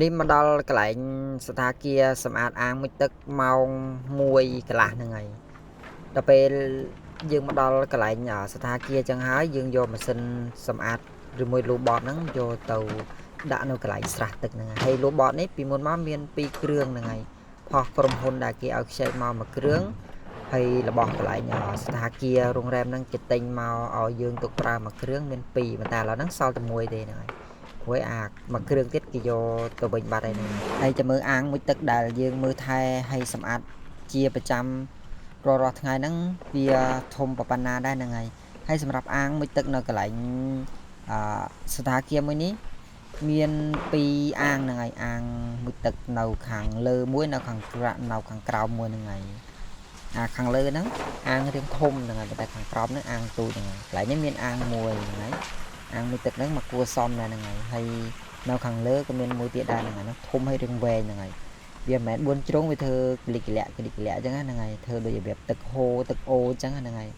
នេះមកដល់កន្លែងសណ្ឋាគារសម្អាតអាងមុជទឹកម៉ោង1កន្លះហ្នឹងហើយដល់ពេលយើងមកដល់កន្លែងសណ្ឋាគារចឹងហើយយើងយកម៉ាស៊ីនសម្អាតឬមួយ robot ហ្នឹងយកទៅដាក់នៅកន្លែងស្រះទឹកហ្នឹងហើយ robot នេះពីមុនមកមាន2គ្រឿងហ្នឹងហើយផុសក្រុមហ៊ុនដែលគេឲ្យខ្ចីមកមួយគ្រឿងហើយរបស់កន្លែងសណ្ឋាគាររោងរែមហ្នឹងគេទិញមកឲ្យយើងទុកប្រើមួយគ្រឿងមាន2ប៉ុន្តែឥឡូវហ្នឹងសល់តែមួយទេហ្នឹងហើយព្រោះអាមួយគ្រឿងទៀតគេយកទៅវិញបាត់ហើយហ្នឹងហើយចាំមើលអាងមួយទឹកដែលយើងមើលថែហើយសម្អាតជាប្រចាំរាល់ថ្ងៃហ្នឹងវាធំប៉ុណ្ណាដែរហ្នឹងហើយហើយសម្រាប់អាងមួយទឹកនៅកន្លែងសណ្ឋាគារមួយនេះមាន2អាងហ្នឹងហើយអាងមួយទឹកនៅខាងលើមួយនៅខាងក្រោមមួយហ្នឹងហើយអាខាងលើហ្នឹងអាងរាងធំហ្នឹងហើយតែខាងក្រោមហ្នឹងអាងទូចហ្នឹងហើយកន្លែងនេះមានអាងមួយហ្នឹងហើយអាងមួយទឹកហ្នឹងមកគួរសមដែរហ្នឹងហើយហើយនៅខាងលើក៏មានមួយទៀតដែរហ្នឹងហើយធំហើយរាងវែងហ្នឹងហើយវាមិនមែន4ជ្រុងវាធ្វើក្លិកលាក់ក្លិកលាក់អញ្ចឹងហ្នឹងហើយធ្វើដូចរបៀបទឹកហូរទឹកអូអញ្ចឹងហ្នឹងហើយ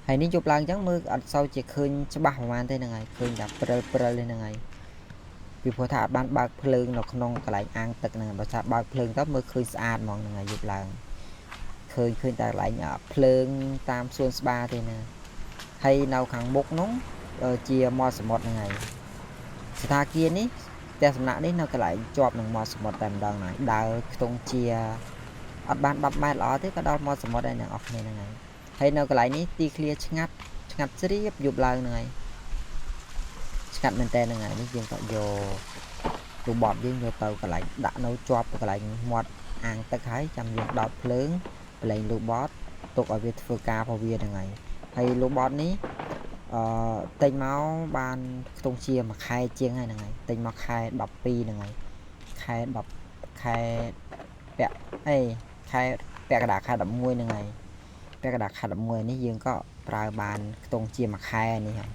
ហើយនេះយប់ឡើងអញ្ចឹងមើលអត់សូវជាឃើញច្បាស់ប្រហែលទេហ្នឹងហើយឃើញតែព្រិលព្រិលទេហ្នឹងហើយពីព្រោះថាអត់បានបើកភ្លើងនៅក្នុងកន្លែងអាងទឹកហ្នឹងបើថាបើកភ្លើងទៅមើលឃើញស្អាតហ្មងហ្នឹងហើយយប់ឡើងឃើញតែកន្លែងភ្លើងតាមសួនស្បាទេណាហើយនៅខាងមុខនោះជាមាត់សមុទ្រហ្នឹងហើយសណ្ឋាគារនេះផ្ទះសំណាក់នេះនៅកន្លែងជាប់នឹងមាត់សមុទ្រតែម្ដងហើយដើរខ្ទង់ជាអត់បាន10ម៉ែត្រល្អទេក៏ដល់មាត់សមុទ្រដែរអ្នកនរគ្នាហ្នឹងហើយហើយនៅកន្លែងនេះទីឃ្លាឆ្ងាត់ឆ្ងាត់ជ្រាបយប់ឡើងហ្នឹងហើយឆ្ងាត់មែនតើហ្នឹងហើយនេះយើងក៏យក robot យើងយកទៅកន្លែងដាក់នៅជាប់កន្លែងមាត់អាងទឹកហើយចាំយើងដោតភ្លើងប្រឡែង robot ទុកឲ្យវាធ្វើការរបស់វាហ្នឹងហើយហើយ robot នេះទិញមកបានខ្ទង់ជាមួយខែជាងហើយហ្នឹងហើយទិញមកខែ12ហ្នឹងហើយខែ10ខែពាក់អីខែពាក់កណ្ដាលខែ11ហ្នឹងហើយពាក់កណ្ដាលខែ11នេះយើងក៏ប្រើបានខ្ទង់ជាមួយខែនេះហើយ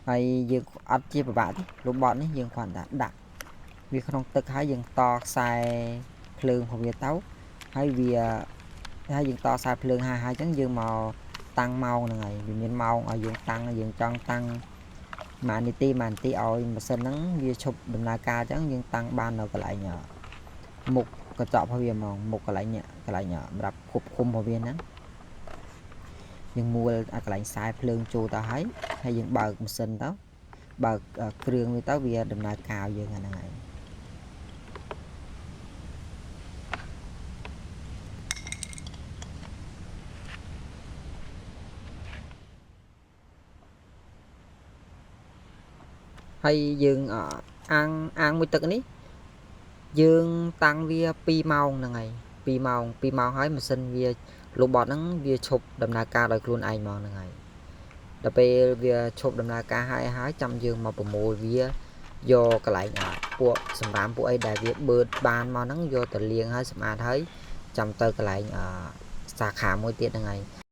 ហើយយើងអត់ជាពិបាកទេ robot នេះយើងគ្រាន់តែដាក់វាក្នុងទឹកហើយយើងតខ្សែភ្លើងរបស់វាទៅហើយវាហើយយើងតខ្សែភ្លើងហើយហើយអញ្ចឹងយើងមកតាំងម៉ោងហ្នឹងហើយវាមានម៉ោងឲ្យយើងតាំងយើងចង់តាំងមួយនាទីមួយនាទីឲ្យម៉ាស៊ីនហ្នឹងវាឈប់ដំណើរការអញ្ចឹងយើងតាំងបាននៅកន្លែងមុខកញ្ចក់របស់វាហ្មងមុខកន្លែងនេះកន្លែងសម្រាប់ควบคุมរបស់វាហ្នឹងយើងមួលអាកន្លែងខ្សែភ្លើងចូលទៅហើយហើយយើងបើកម៉ាស៊ីនទៅបើកគ្រឿងវាទៅវាដំណើរការយើងហ្នឹងហើយហើយយើងអាងមួយទឹកនេះយើងតាំងវា2ម៉ោងហ្នឹងហើយ2ម៉ោង2ម៉ោងហើយម៉ាស៊ីនវា robot ហ្នឹងវាឈប់ដំណើរការដោយខ្លួនឯងហ្មងហ្នឹងហើយដល់ពេលវាឈប់ដំណើរការហើយហើយចាំយើងមកប្រមូលវាយកកន្លែងពួកសម្រាមពួកអីដែលវាបឺតបានមកហ្នឹងយកទៅលាងហើយសម្អាតហើយចាំទៅកន្លែងសាខាមួយទៀតហ្នឹងហើយ